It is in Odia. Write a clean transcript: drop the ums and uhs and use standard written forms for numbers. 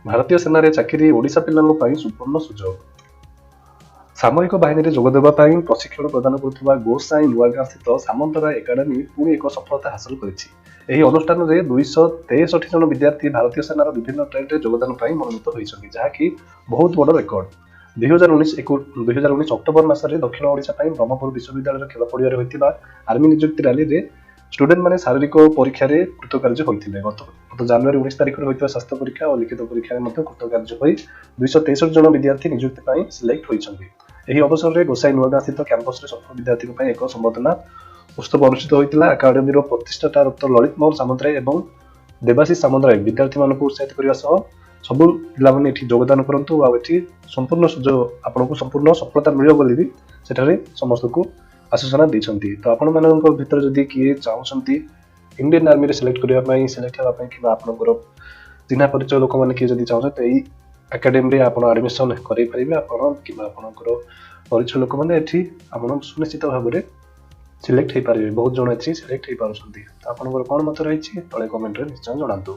ଭାରତୀୟ ସେନାରେ ଚାକିରି ଓଡ଼ିଶା ପିଲାଙ୍କ ପାଇଁ ସୁବର୍ଣ୍ଣ ସୁଯୋଗ। ସାମରିକ ବାହିନୀରେ ଯୋଗଦେବା ପାଇଁ ପ୍ରଶିକ୍ଷଣ ପ୍ରଦାନ କରୁଥିବା ଗୋସାଇଁ ନୂଆଗାଁ ସ୍ଥିତ ସାମନ୍ତରାୟ ଏକାଡେମୀ ପୁଣି ଏକ ସଫଳତା ହାସଲ କରିଛି। ଏହି ଅନୁଷ୍ଠାନରେ 263 ଜଣ ବିଦ୍ୟାର୍ଥୀ ଭାରତୀୟ ସେନାର ବିଭିନ୍ନ ଟ୍ରେଡ୍ରେ ଯୋଗଦାନ ପାଇଁ ମନୋନୀତ ହୋଇଛନ୍ତି, ଯାହାକି ବହୁତ ବଡ଼ ରେକର୍ଡ। 2019 ଅକ୍ଟୋବର ମାସରେ ଦକ୍ଷିଣ ଓଡ଼ିଶା ପାଇଁ ବ୍ରହ୍ମପୁର ବିଶ୍ୱବିଦ୍ୟାଳୟର ଖେଳ ପଡ଼ିଆରେ ହୋଇଥିବା ଆର୍ମି ନିଯୁକ୍ତି ରାଲିରେ ଷ୍ଟୁଡେଣ୍ଟମାନେ ଶାରୀରିକ ପରୀକ୍ଷାରେ କୃତକାର୍ଯ୍ୟ ହୋଇଥିଲେ। ଗତ ଗତ ଜାନୁଆରୀ 19 ତାରିଖରେ ହୋଇଥିବା ସ୍ୱାସ୍ଥ୍ୟ ପରୀକ୍ଷା ଓ ଲିଖିତ ପରୀକ୍ଷାରେ ମଧ୍ୟ କୃତକାର୍ଯ୍ୟ ହୋଇ 263 ଜଣ ବିଦ୍ୟାର୍ଥୀ ନିଯୁକ୍ତି ପାଇଁ ସିଲେକ୍ଟ ହୋଇଛନ୍ତି। ଏହି ଅବସରରେ ଗୋସାଇ ନୂଆଗାଁ ସ୍ଥିତ କ୍ୟାମ୍ପସରେ ସଫଳ ବିଦ୍ୟାର୍ଥୀଙ୍କ ପାଇଁ ଏକ ସମ୍ବର୍ଦ୍ଧନା ଉତ୍ସବ ଅନୁଷ୍ଠିତ ହୋଇଥିଲା। ଏକାଡେମୀର ପ୍ରତିଷ୍ଠାତା ଡକ୍ଟର ଲଳିତ ମୋହନ ସାମନ୍ତରାୟ ଏବଂ ଦେବାଶିଷ ସାମନ୍ତରାୟ ବିଦ୍ୟାର୍ଥୀମାନଙ୍କୁ ଉତ୍ସାହିତ କରିବା ସହ ସବୁ ପିଲାମାନେ ଏଠି ଯୋଗଦାନ କରନ୍ତୁ ଆଉ ଏଠି ସମ୍ପୂର୍ଣ୍ଣ ସୁଯୋଗ, ଆପଣଙ୍କୁ ସମ୍ପୂର୍ଣ୍ଣ ସଫଳତା ମିଳିବ ବୋଲି ବି ସେଠାରେ ସମସ୍ତଙ୍କୁ ଆଶ୍ୱାସନା ଦେଇଛନ୍ତି। ତ ଆପଣମାନଙ୍କ ଭିତରେ ଯଦି କିଏ ଚାହୁଁଛନ୍ତି ଇଣ୍ଡିଆନ୍ ଆର୍ମିରେ ସିଲେକ୍ଟ କରିବା ପାଇଁ, ସିଲେକ୍ଟ ହେବା ପାଇଁ, କିମ୍ବା ଆପଣଙ୍କର ଚିହ୍ନା ପରିଚୟ ଲୋକମାନେ କିଏ ଯଦି ଚାହୁଁଛନ୍ତି, ତ ଏଇ ଏକାଡେମୀରେ ଆପଣ ଆଡ଼ମିସନ୍ କରାଇ ପାରିବେ। ଆପଣ କିମ୍ବା ଆପଣଙ୍କର ପରିଚୟ ଲୋକମାନେ ଏଠି ଆପଣ ସୁନିଶ୍ଚିତ ଭାବରେ ସିଲେକ୍ଟ ହେଇପାରିବେ। ବହୁତ ଜଣ ଏଠି ସିଲେକ୍ଟ ହେଇପାରୁଛନ୍ତି। ତ ଆପଣଙ୍କର କ'ଣ ମତ ରହିଛି, ତଳେ କମେଣ୍ଟରେ ନିଶ୍ଚୟ ଜଣାନ୍ତୁ।